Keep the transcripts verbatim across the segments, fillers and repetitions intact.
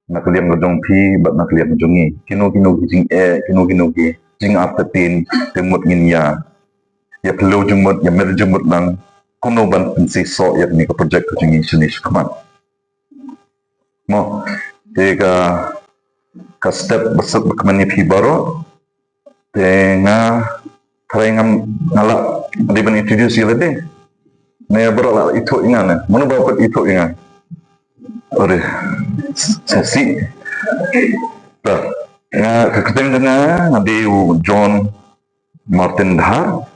na ka liang ka jong phi bad na ka liang ka jong ngi. Kino kino ki jingeh, kino kino ki jingartatien te mut ngin ïa, ïa pynlong jingmut, ïa mer jingmut lang kumno ban pynseisoh ïa kane ka project ka jong ngi shane shakhmat. Mo, te ka, ka step ba suk ba kmen ïa phi baroh. Te nga, trai ngam, nga lah dei ban introduce ïa lade. Ne baroh lah ithuh ïa nga ne. Mano ba pat ithuh ïa nga. Ore. Sesi. Ta. Nga ka kyrteng jong nga, nga dei u John Martin Dhar.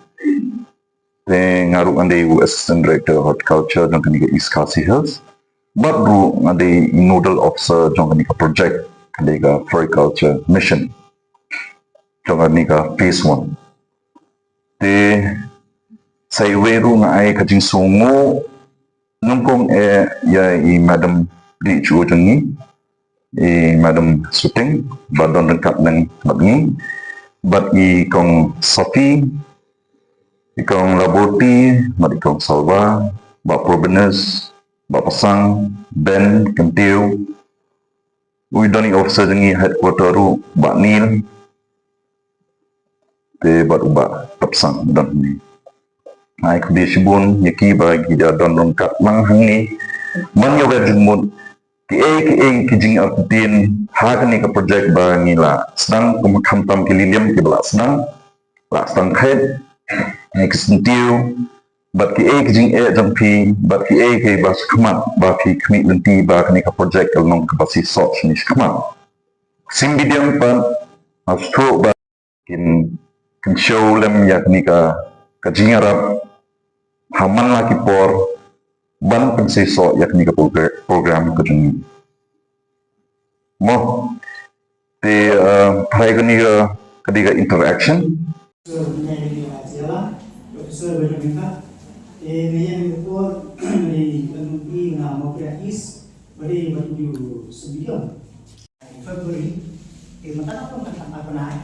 Te nga ruh nga dei u Assistant Director Horticulture jong kane ka East Khasi Hills. Bad ruh nga dei Nodal Officer jong kane ka project, kane ka Floriculture Mission jong kane ka phase one. Te sa iwei ruh nga ai ka jingsngewnguh nyngkong eh ïa i Madam D H O jong ngi, i Madam Suting, ba don ryngkat lang bad ngi, bad i Kong Sophie, i Kong Laborti, bad i Kong Salva, Bah Probenus, Bah Pasang, Ben Kyntiew, u don i officer jong ngi headquarter ruh, Bah Neil, te bad u Bah Tapsang don hangne. Ai khublei shibun ïa ki ba ki da don ryngkat lang hangne ban ïa wer jingmut kiei kiei ki jingartatien ha kane ka project ba ngi la sdang, kum khamtam ki liliam kiba la sdang, la sdang khet, ngi ki syntiew bad kiei ki jingeh jong phi bad kiei kiei ba shakhmat ba phi khmih lynti ba kane ka project ka long kaba seisoh shane shakhmat. Sim bidiang pat, nga sngewthuh ba kin, kin siew lem ïa kane ka, ka jingïarap ha man la ki por ban pynseisoh ïa kane ka progr-, program ka jong ngi. Mo, te, eh, trai kane ka, ka dei ka interaction. February, eh, mynta ka pun ka tang ka bnai.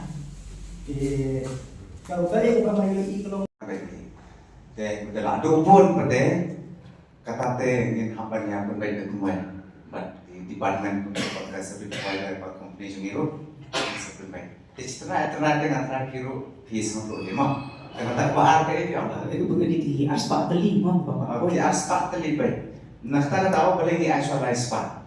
Eh, ka u kali u ba mai i ka long. Te mynta la duk bun pat te, kata te ngin hap ban ïa pynbeit da kumwei bad i department kumwei bad ka service provider bad company jong ngi ruh. Sa pynbeit. Te shi tnat tnat te ngan tnat ki ruh phi sngewthuh lem mo. Te mynta kaba ar te phi ong. Te ka bynta ki ar spah tylli mo. Oh, ki ar spah tylli peit. Na kata kata oh, balei ngi ai shuwa lai spah.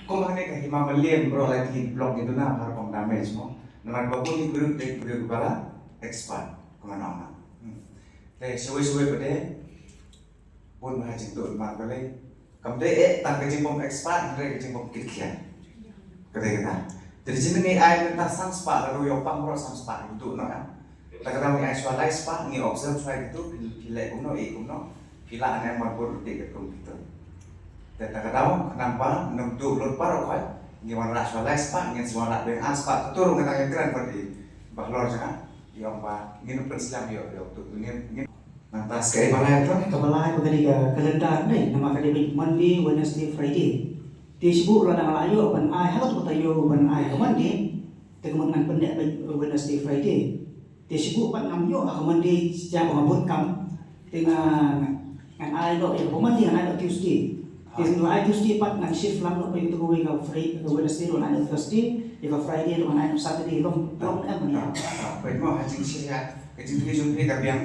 Kum hangne ka hima malian baroh lai tylli ki block ngi duna ha rukom damage mo. Namar ba bun ki briew, ki briew kiba la expert kumno nang. Hmm. Te shawei shawei pat te bun bha jingtuh namar balei. Kam dei eh tang ka jingbym expert, hynrei ka jingbym kit khian. Ka dei kata. Te jin ngi ai mynta san spah, la ruh ïoh pang baroh san spah ki tuh noh em. Te kata ngi ai shuwa lai spah, ngi observe shuwa ki tuh, phi, phi leh kumno, eh kumno. Phi lah ne em ban bud ruh te ka kum ki tuh. Te ta ka daw, khnang ba ym duh lut baroh khoit, ngi wanrah shuwa lai spah, ngin sa wanrah biang ar spah, ka tur ngi dang ïakren bad i Bah Lor jong nga, i ong ba ngin pynslem ïoh, ïoh tu ngin, ngin nang tas kaei ba lai to. Kaba lai ba ka dei ka calendar ne, namar ka dei beit Monday, Wednesday, Friday. Te shibun la dang la ïoh ban ai ha ka tu ka taïew ban ai ha ka Monday. Te ka mut ngan pyndep beit Wednesday, Friday. Te shibun pat ngam ïoh ha ka Monday, ïa ba nga bun kam. Te nga, ngan ai noh ïa ka Monday, ngan ai noh Tuesday. Te ngan ai Tuesday pat ngan shift lang noh beit ïa ka Fri-, ka Wednesday ruh ngan ai noh Thursday, ïa ka Friday ruh ngan ai noh Saturday, long, long em ngan ïa. Beit mo ha jingshisha, ka jingkylli jong phi ka biang.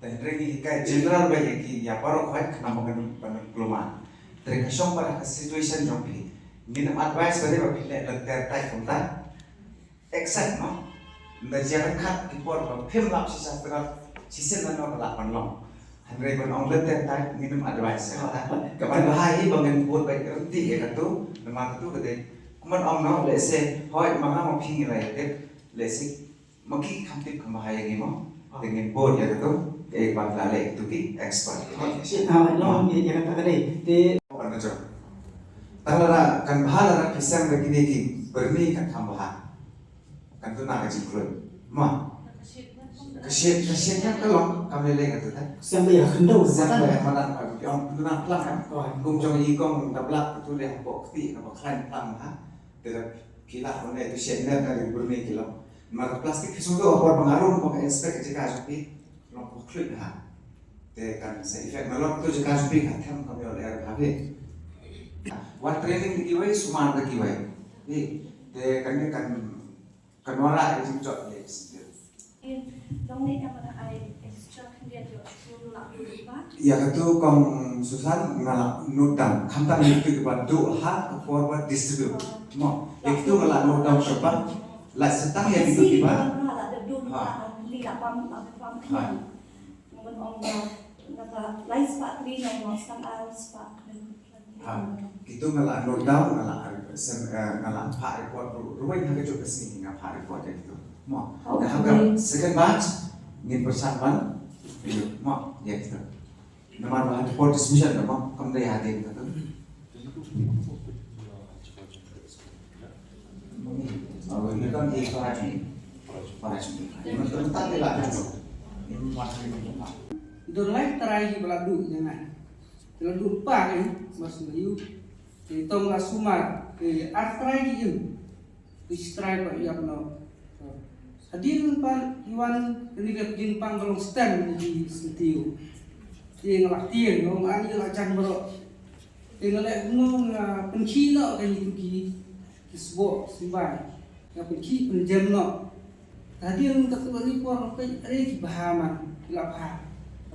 Te hynrei ngi hikai general beit ïa ki ïa baroh khoit khnang ba ngan, ba ngan kluma. Te ka shong pat ha ka situation jong phi. Ngin ym advice ba dei ba phi leh lynter tight kumta. Accept mo. Ynda jia ryngkat ki por ba phim lap shisha tynrai shisien nano ka lah ban long. Hynrei ban ong lynter tight ngin ym advice ïa kata. Ka ban bha hi ba ngin bud beit ryntih ïa katu, namar katu ka dei. Kumban ong noh, lehse hooid ma nga ma phi ngi la ïa tip, lehse ma ki kham tip kham bha ïa ngi mo. Te ngin bud ïa katu, kaei ba la leh katu ki expert. Ïa kata ka dei. Te Tang lada kan bha lada phi sem da kine ki byrni kan kham bha. Kan duna ka jingkhlaiñ. Ma. Ka shit, ka shit kan ka long, kam lei lei ka tu kan. Sem ba ïa khyndew, sem ba ïa madan ka ong duna plang kan. Kum jong i kong da blak tu lei hapoh kti ka ba khlaiñ plang ha. Te da ki la ko ne tu shit ne ka byrni ki long. Ma ka plastik ki sum tu apor ba nga rung ba ka inspect ka jaka jong ki. Long ko khlaiñ ha. Te kan sa effect na long tu jaka jong ki ka them kam ïoh leh ha ki. Wan training da kiwei, sumar da kiwei. Te kane kan kan wanrah ïa ka jingjot ïa ka sdang. Long ne ka mata ai extra khyndiat ïoh sum la du ba. Ïa katu kong Susan nga la note down. Khamtam ïa kitu kiba duh ha ka por ba distribute. Mo, ïa kitu nga la note down shwa ba. La sa tang ïa kitu kiba. Ha. Ha. Ngan ong ba, naka lai spah kli, ngan ong san ar spah. Ha, kitu nga la note down, nga la, sen, eh, nga la phah report ru-, ruh ha kajuh ka sngi nga phah report ïa kitu. Mo, okay. Nga ha ka second batch, ngin pyrshang ban, mo, ïa kitu. Namar ba ha report distribution mo, kam dei hadien katu. Dor lai trai ki ba la duh ïa nga. Ki la duh pa ki mas ma ïu. Ki tong la sumar ki ar trai ki im. Ki trai ba ïap noh. Hadien ba ki wan kane ka jingpang ka long stem ki sentiew. Ki nga la tieng nga ani la jan baroh. Te nga leh kumno nga pynkhih noh ka ïing ki, ki sboh symbai. Nga pynkhih pynjem noh. Hadien katu ka report ka are ki bha man, ki la bha.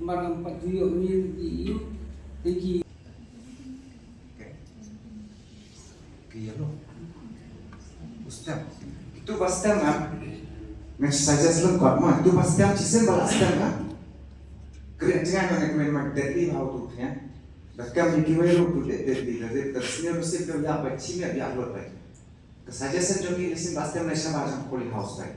Namar ngam pat ju ïoh ngi ki ïoh, te ki. Okay. Ki ïa lo. U stem. Itu ba stem ha. Nga suggest lem kot ma. Itu ba stem, shisien ba la stem ha. Kren jngai ma nga kmen ma deadly bha utu khñiang. Da kam ïa kiwei ruh tu dei, dei, dei, da dei, da snier ruh snier da ïa bai, chim ïa ïa lut bai. Ka suggestion jong ngi lei sien ba stem na shabar jong Holy House bai.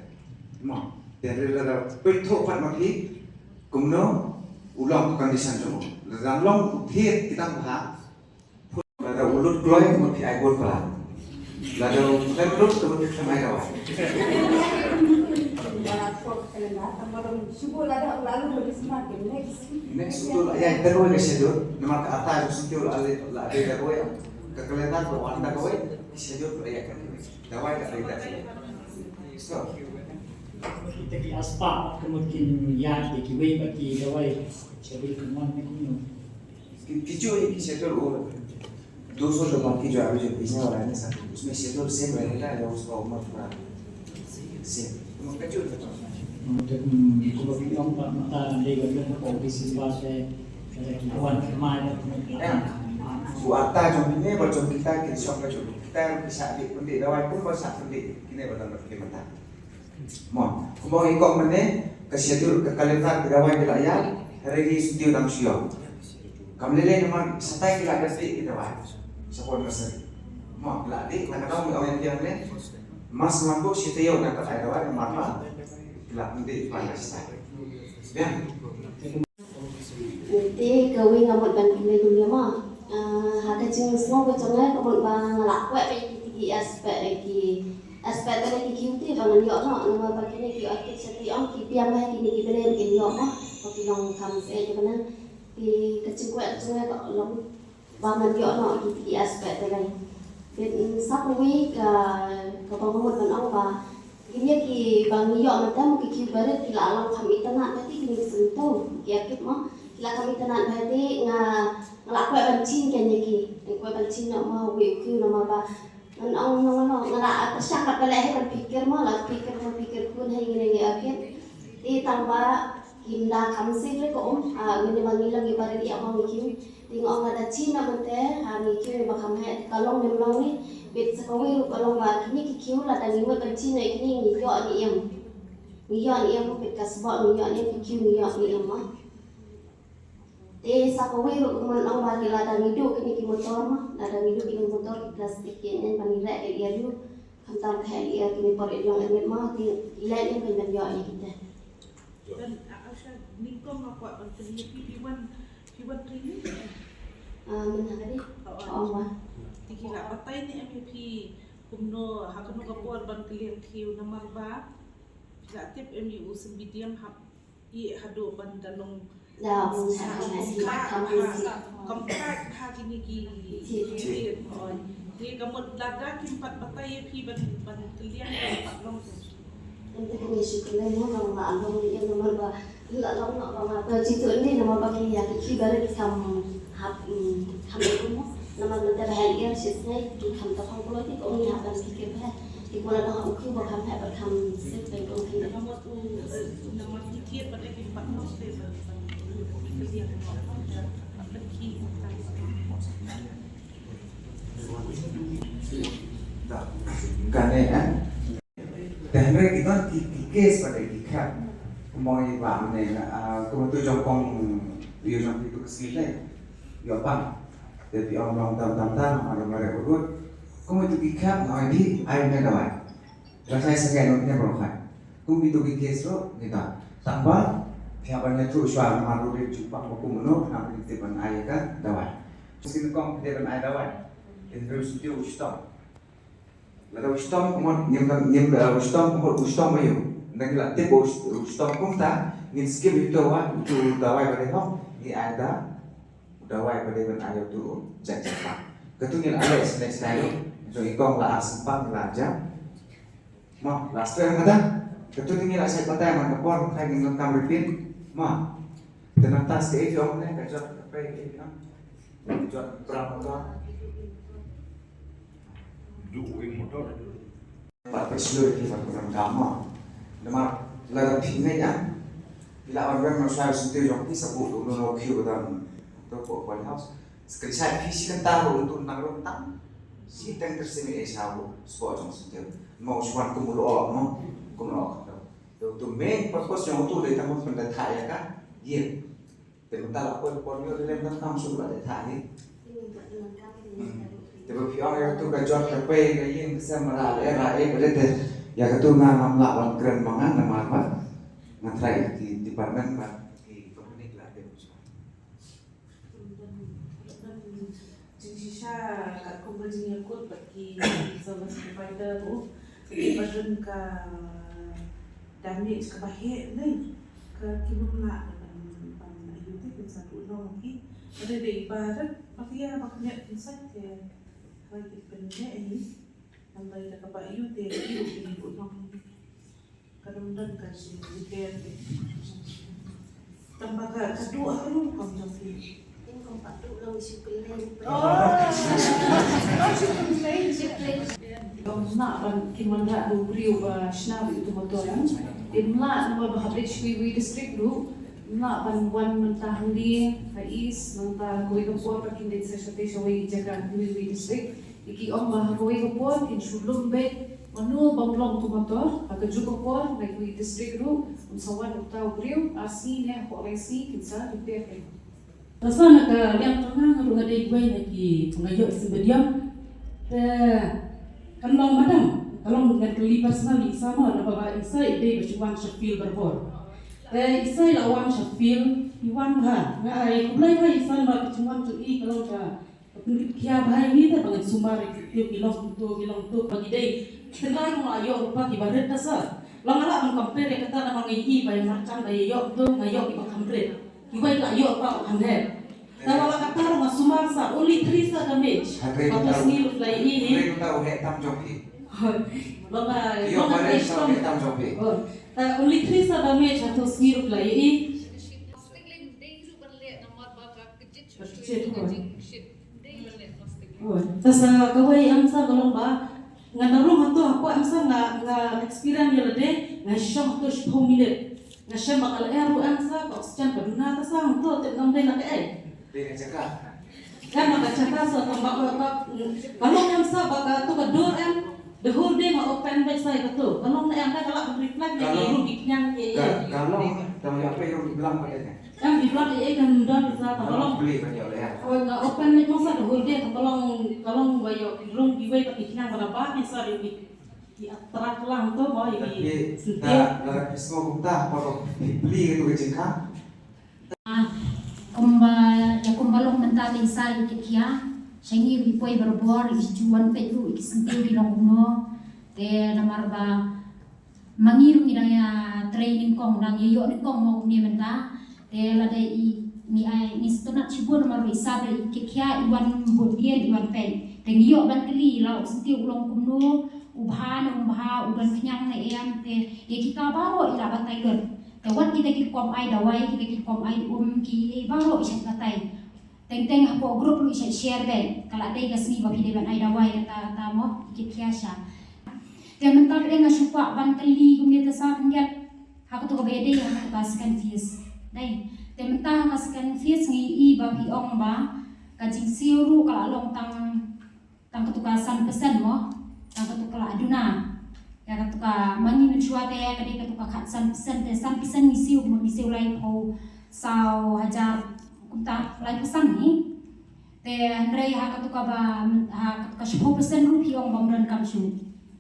Mo, te re la da peit tho pat ma phi, kumno u long ka condition jong u. Lada long u thied ki dang bha, lada u lut kloi, ma phi ai bor pala. Lada u khlem lut, te ma phi khlem ai dawai. Next uto la ïa, da kawei ka schedule, namar ka arta jong sngewthuh la ïa, la ïa da kawei, ka calendar ka wan da kawei, ka schedule la ïa ka kawei. Dawai ka dei da kawei. So. Kita ki aspah ka mut kin ïa ki kiwei ba ki dawai. Schedule ka wan ne kumno. Ki, ki ju ki schedule o. दो सौ दो बाकी जो average है, बीस वाला है ना सर, उसमें schedule same रहेगा या उसका उम्र थोड़ा same? Mata dei ba ka O B C ba te ka wan mai. Em, u ata jong kine ba jong kita ki shong ka jong kita ki sa di pyndik dawai kum ba sa pyndik kine ba dang pyndik mata. Mo, kumba ngi kong mynne ka schedule ka calendar ki dawai ki la ïa, hynrei ngi shu dang shu ïoh. Kam lei lei namar shatai ki la dep dih ki dawai. Sha ka nursery. Mo, ki la dih, tang ka dong ngi ong ïa ki ong ne. Mas ngan buh shi taïew na ka dawai namar ba ki la dih ba la shatai. Biang. Te kawei nga mut ban kylli kumne mo. Ah, ha ka jingsngew ka jong nga ka mut ba nga la kwah ba ïa ki, ki aspect, eh, ki aspect ba ki kiew te ba ngan ïoh noh, namar ba kine ki orchid sha te ong ki biang ba kine ki brand ki ïoh noh, ba ki long kham seh te ba nang. Te ka jingkwah ka jong nga ka long ba ngan ïoh noh ki, ki aspect te lai. Bad, mm, sa kawei ka, kaba nga mut ban ong ba kine kiba ngi ïoh mynta mo ki kiew barit ki la long kham itynnad bha te kine ki symptom ki orchid mo ki la kham itynnad bha te nga, nga la kwah ban chim kein ïa ki, nga kwah ban chim noh mo wei u kiew namar ba ngan ong, ngan ong, nga la pyrshang kat ba leh hi ban pyrkhat mo, la pyrkhat mo, pyrkhat khun hi ngin ïa orchid. Te tang ba kim da kham safe re ko um, ah, ngin ïa ba ngi long ïa barit ïa mo ngi kiew. Te nga ong lada chim na mynta, ha, ngi kiew ne ba kham heh, ka long ne ym long ne, bad sa kawei ruh ka long ba kine ki kiew lada ngi mut ban chim na kine ngi ïoh ne em. Ngi ïoh ne em, bad ka sboh ngi ïoh ne em, ki kiew ngi ïoh ne em, ah. Te sa kawei ruh kumno ong ba ki lada ngi duh kine ki motor, ma, lada ngi duh kine ki motor ki plastik ki ïa ban ngi reh ki ïa duh. Khamtam ka heh ïa kine por ïa jong ïa ma, te ïa ïa ban ban ïoh ïa kita. Ban, ah, ah, sha, nyngkong nga kwah ban kylli phi, phi wan, phi wan training? Ah, mynta ka dei? Oh, oh. Oh, wan. Te ki la batai ne em ïa phi kumno, ha kano ka por ban kylliang kiew namar ba phi la tip em ïa u symbidium hap ïeh haduh ban da long. Da, um, sa, sa, sa, sa, sa, sa, kam pat ha kine ki, ki, ki, ki, oi. Te ka mut lada kim pat batai ïa phi ban, ban kylliang, kam pat long. Ynda kane shi kylliang mo, long la long ïa namar ba la long noh ba nga ta jitu ni namar ba ki ïa ki barit ki kam hap, mm, kam ïa mo. Namar mynta ba hap ïa shi sngi ki kham tang hangno ki ong ïa ban ki kir ba ki kula tang u ki ba kham hap ba kham sip ba ong ki. Namar u namar ki kir ba ki pat no sip ba ki kir ba ki. Kane eh. Te hynrei ki don ki, ki case ba dei ki khap. Kumba i ba ne, ah, kumba tu jong kong, ïa jong ki tu ka sile. Ïa bang. Te pi ong long tam tam tam, ma long mare udut. Kumba tu ki khap, nga di, ai ne dawai. Rasai sangai no ne bro khai. Kumba tu ki case ro, ni ta. Tang ba, pia ban ne tu shwa ma ru ri ju bang ba kumno, na pi te ban ai ka dawai. Skin kong te ban ai dawai. Te ru stu stom. Lada u shitom kumut ngim, ngim, eh, u shitom kumut u shitom ayu. Nda ngi la tip u shit-, u shitom kumta, ngin skip ïa uto wa, uto u dawai ba dei hok, ngi ai da u dawai ba dei ban ai ïa uto u jait jait pa. Katu ngi la ai sne sne lu, jong i kong la ar sempang la jam. Mo, last time kata. Katu ngi la shait batai man ka por, khai ngin kam repeat. Mo. Te nang tas ke ïong ne, ka jot ka pei ke ïong. Ka jot pram ka. Ju wing motor. Pat pyrshah ki pat pyrshah ka ma. Namar la da phi ne ya. Ila wan wan ma shar sinte jong ki sabu tu no no ki wa dan. To ko ko house. Skri sai phi si kan ta ro tu nang ro tang. Si tang ter sini e sa ro. Spo jong sinte. Mo shwan kum lo mo. Kum lo. To to main purpose jong tu dei tang pynda tha ya ka. Ye. Te mynta la poi por ïoh lem dang kam shu la dei thah hi. Hmm. Te ba phi ong ïa tu ka jot ka pei ka ïing ka sem ra le ra e ba dei te. Ïa ka tu nga ngam lah ban kren ma nga namar ba nga trai ki department ba ki company la te. Jingshisha katkum ka jingïakut bad ki service provider ruh, ka dei ba don ka damage kaba heh ne ka kim lah ban, ban ïoh te kin sa tuh long ki. Ka dei dei ba rat ba ki ïa ba ki ïa kin sa te hoi ki pynleh hi. Namar da kaba ïoh te ki ruh ki tuh long. Ka dang don ka jingkyrpad. Tang ba ka, ka duh harum kam jong phi. Kum pat duh long shi pyrleng. Oh. Shi pyrleng, shi pyrleng. Ym lah ban kin wanrah da u briew ba shna bad uto u motor. Ym lah namar ba hapdeng sha kiwei district ruh. Ym lah ban wan mynta hangne ha East, nangta kawei ka por ba kin dei sa shatei shawei jaka kiwei district. Ki ong ba ha kawei ka por kin shu lum beit mano ba u long uto u motor, ha kajuh ka por na kiwei district ruh, ym sa wan uta u briew, ar sngi ne hapoh lai sngi kin sa repair beit. Te sa na ka liang jong nga ruh nga dei uwei na ki pynïaid ïa ka symposium. Te kan long madam, ka long ngan kylli personally i Isa mo, naba ba i Isa i dei ba shu wan sha field barabor. Te i Isa i la wan sha field, i wan bha, nga ai khublei bha i Isa namar ka jingwan jong i ka long ka Ka pynkhia bha ïa ngi te ba ngan sumar ïa ki, ki long to, ki long to ba ngi dei. Tynrai ruh nga ïoh ruh ba kiba rit ta sa. Long nga lah ban compare ïa kata namar nga ïohi ba ïa marjan ba ïa ïoh to nga ïoh kiba kham rit. Kiwei la ïoh ba kham heh. Te la kata ruh nga sumar sa only three sa damage. Hato sngi ruh la ïohi. Long nga, long nga ïoh tam jong phi. Te only three sa damage hato sngi ruh la ïohi. Te sa kawei em sa ka long ba ngan da rung hato hapoh em sa nga, nga experience ïa lade nga shong hato shiphew minit. Nga shem ba ka lyer ruh em sa ka oxygen ka duna ta sa hato te ngam dei na kaei. Dei na jaka. Em na ka jaka sa tang ba ka, ka long em sa ba ka to ka door em. The whole day nga open beit sa ïa kato. Ka long ne em ka lah reflect ne ki rung ki khñiang ïa ïa. Ka long tang ïa pei rung ki blang ba ïa. Em, i blang i ei kan don sa ta ka long. Pli ban ïoh leh. Oh, nga open mic mo sa the whole day ta ka long, ka long ba ïoh ki rung kiwei ta ki khñiang ba na ba ki sa ri ki. Ki attract lang to ba ïa ki. Tapi sentiap. Ta la ki sngew kumta ba ki pli ka tu ka jingkhang. Ah, kumba, ïa kumba long mynta te i Isa i kit khia. Sha ngi ruh i poi barabor, i ju wan peit ruh i ki syntiew ki long kumno. Te namar ba Ma ngi ruh ngi dang ïa trei nyngkong, dang ïa ïoh nyngkong mo kumne mynta. Te lada i, ngi ai, ngi sngewtynnat shibun namar i Isa ba i kit khia, i wan bud dien, i wan peit. Te ngi ïoh ban kylli la u syntiew u long kumno, u bha ne um bha, u don khñiang ne em, te ïa kita baroh i la batai lut. Te wat kita ki rukom ai dawai, kita ki rukom ai um, ki baroh i shait batai. Teng teng hapoh group ruh sha share beit. Ka la dei ka sngi ba phi dei ban ai dawai kata kata mo, ki khia sha. Te mynta ka dei nga shu kwah ban kylli kumne te sa khyndiat. Ha katu kaba ïadei ha katu ka second phase. Dei. Te mynta ha ka second phase ngi i ba phi ong ba ka jingsiew ruh ka la long tang tang katu ka san percent mo, tang katu ka la duna. Ïa katu ka ma ngi mynshuwa te ka dei katu ka khatsan percent te san percent ngi siew mo, ngi siew laiphew saw hajar kumta laiphew san ngi. Te hynrei ha katu kaba ha katu ka shiphew percent ruh phi ong bym donkam shuh.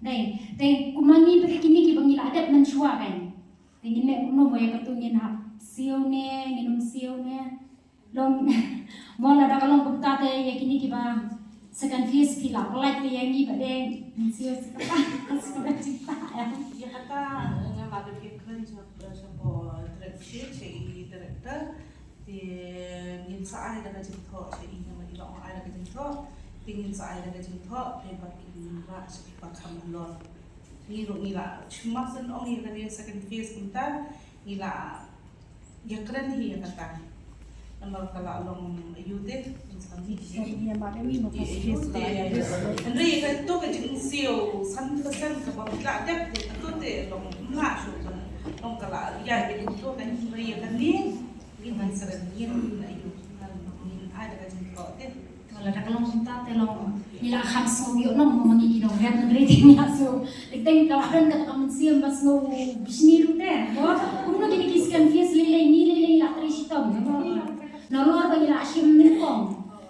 Dei, te kumne pat kine kiba ngi la dep mynshuwa kan. Te ngin leh kumno mo ïa katu, ngin hap siew ne ngin ym siew ne. Long mo lada ka long kumta te ïa kine kiba second phase phi la pynlait te ïa ngi ba dei ngin siew sa kata. Sa kata jingthoh ïa. Ïa kata nga la dep ïakren sha sha ko director, sha i director. Te ngin sa ai da ka jingthoh sha i, namar i la ong ai da ka jingthoh. Te ngin sa ai da ka jingthoh te bad ngin rah sha ki ba kham halor. Ngi ruh ngi la shu mut shen ong ïa kane second phase kumta ngi la ïakren hi ïa kata. Namar ka la long aïu te, ngin sa mih hi. Sorry, ïa ma dei ngi mo first phase ka la ïa. Hynrei ïa kato ka jingsiew san percent kaba la dep te kato te long ym lah shuh ban long ka la ïa ïa kato ka, hynrei ïa kane ngin ai seren, ngin ai ïa ngin ai da ka jingthoh te. Lada ka long kumta te long ngi la kham sngew ïoh nong ma ngi ki nongrep, hynrei te ngi la sngew. Te teng ka la don kata ka mynsiem ba sngew bishni ruh te. Mo kumno kine ki second phase lei lei ngi lei lei ngi la trei shitom. Nalor ba ngi la shim nyngkong.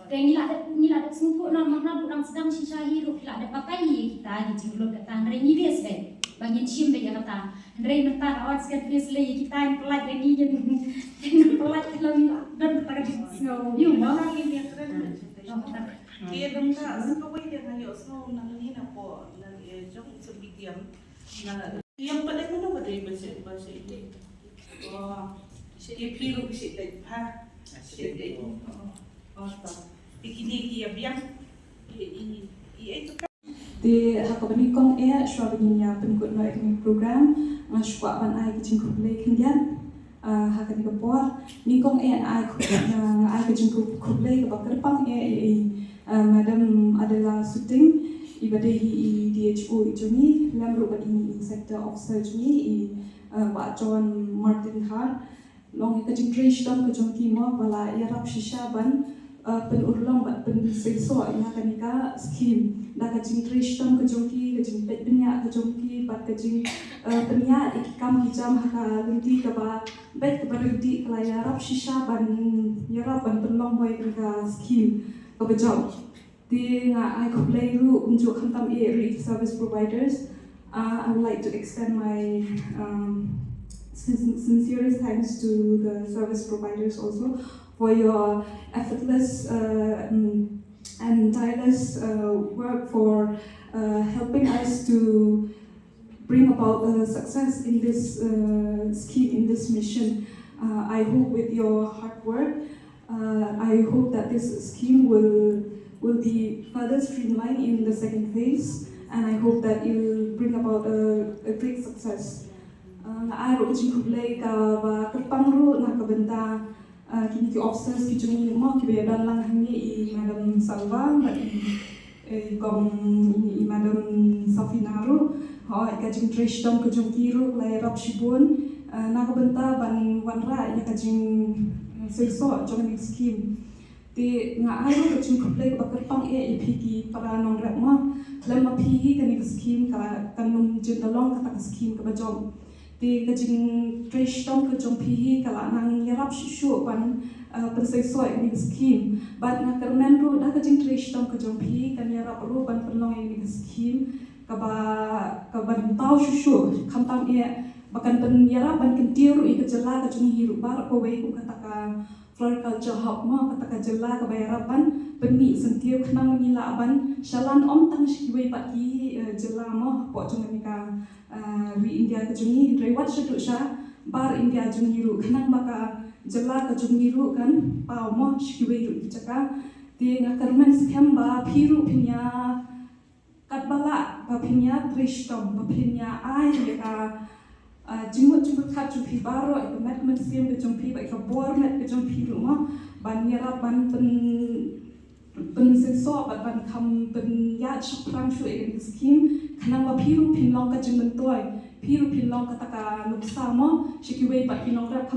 Te ngi la dep, ngi la dep sngewthuh na, ma na dang sdang shisha hi ruh ki la dep batai ïa kita ki jinglut kata, hynrei ngi bes beit ba ngin shim beit ïa kata. Hynrei mynta ka ot second phase lei ïa kita, ngin pynlait ïa ngi, ngin pynlait ïa ngi, don kata ka jingsngew. Ïa ma ngi ïa kren. Ki dang ka sa kawei de nga ïohsngew nangne napoh na, eh, jong Sir William. Na ïa pat dei mano ba dei ba shet ba shet dei. Oh, shet dei phi ruh shet dei pha. Shet dei. Oh, oh, ta. Te kine ki ïa biang. Ïa i i ei tu. Te ha kaba nyngkong eh shuwa ba ngin ïa pynkut noh ïa kane ka program, nga shu kwah ban ai ka jingkhublei khyndiat. Ah, ha kane ka por nyngkong eh nga ai khublei, nga ai ka jingkhublei kaba kyrpang eh ïa i, ah, Madam Adela Suting, iba dei hi i D H O i jong ngi, lem ruh bad ine i sector officer jong ngi i, ah, Bah John Martin Hart. Long ïa ka jingtrei shitom ka jong ki mo ba la ïarap shisha ban, eh, pynurlong bad pynseisoh ïa kane ka skhim. Da ka jingtrei shitom ka jong ki, ka jingpeit bniah ka jong ki bad ka jing, eh, pynïaid ïa ki kam ki jam ha ka lynti kaba beit kaba rit, ka la ïarap shisha ban ïarap ban pynlong mo ïa kane ka skhim kaba jop. Te nga ai khublei ruh kumjuh khamtam eh ruh ïa ki service providers. Uh, I would like to extend my, um, sin- sincerest thanks to the service providers also for your effortless, uh, mm, and tireless, uh, work for, uh, helping us to bring about, uh, success in this, uh, scheme, in this mission. Uh, I hope with your hard work, uh, I hope that this scheme will, will be further streamlined in the second phase, and I hope that it will bring about a, a great success. Uh, nga ai ruh ka jingkhublei kaba kyrpang ruh na ka bynta, uh, kine ki officers ki jong ngi mo kiba ïadon lang hangne, i Madam Salva bad i, eh, i kong, i, i Madam Safina ruh. Hooid, ka jingtrei shitom ka jong ki ruh ka la ïarap shibun, eh, na ka bynta ban wanrah ïa ka jing, eh, seisoh jong kane ka skhim. Te nga ai ruh ka jingkhublei kaba kyrpang eh ïa phi ki para nongrep mo. Khlem ma phi hi kane ka skhim ka la, kan ym ju da long kata ka skhim kaba jop. Te ka jingtrei shitom ka jong phi hi ka la nang ïarap shuh shuh ban, uh, pynseisoh ïa kane ka skhim. Bad nga kyrmen ruh da ka jingtrei shitom ka jong phi kan ïarap ruh ban pynlong ïa kane ka skhim kaba, kaban paw shuh shuh, khamtam eh ba kan pynïarap ban kyntiew ruh ïa ka jylla ka jong ngi hi ruh baroh kawei kum kata ka floriculture hub mo, kata ka jylla kaba ïarap ban pynmih syntiew khnang ba ngin lah ban shalan ym tang sha kiwei pat ki, eh, jylla mo hapoh jong kane ka, eh, ri India ka jong ngi, hynrei wat shaduh sha bar India jong ngi ruh, khnang ba ka jylla ka jong ngi ruh kan paw mo sha kiwei ruh ki jaka. Te nga kyrmen skhem ba phi ruh phin ïa katba lah ba phin ïa trei shitom, ba phin ïa ai ïa ka, jingmut jingpyrkhat jong phi baroh, ïa ka met mynsiem ka jong phi bad ka bor met ka jong phi ruh mo, ban ïarap ban pyn pynsengsoh bad ban kham pynïaid shaphrang shuh ïa ka skim, khnang ba phi ruh phin long ka jingmyntoi, phi ruh phin long kata ka nuksa mo sha kiwei pat ki nongrep.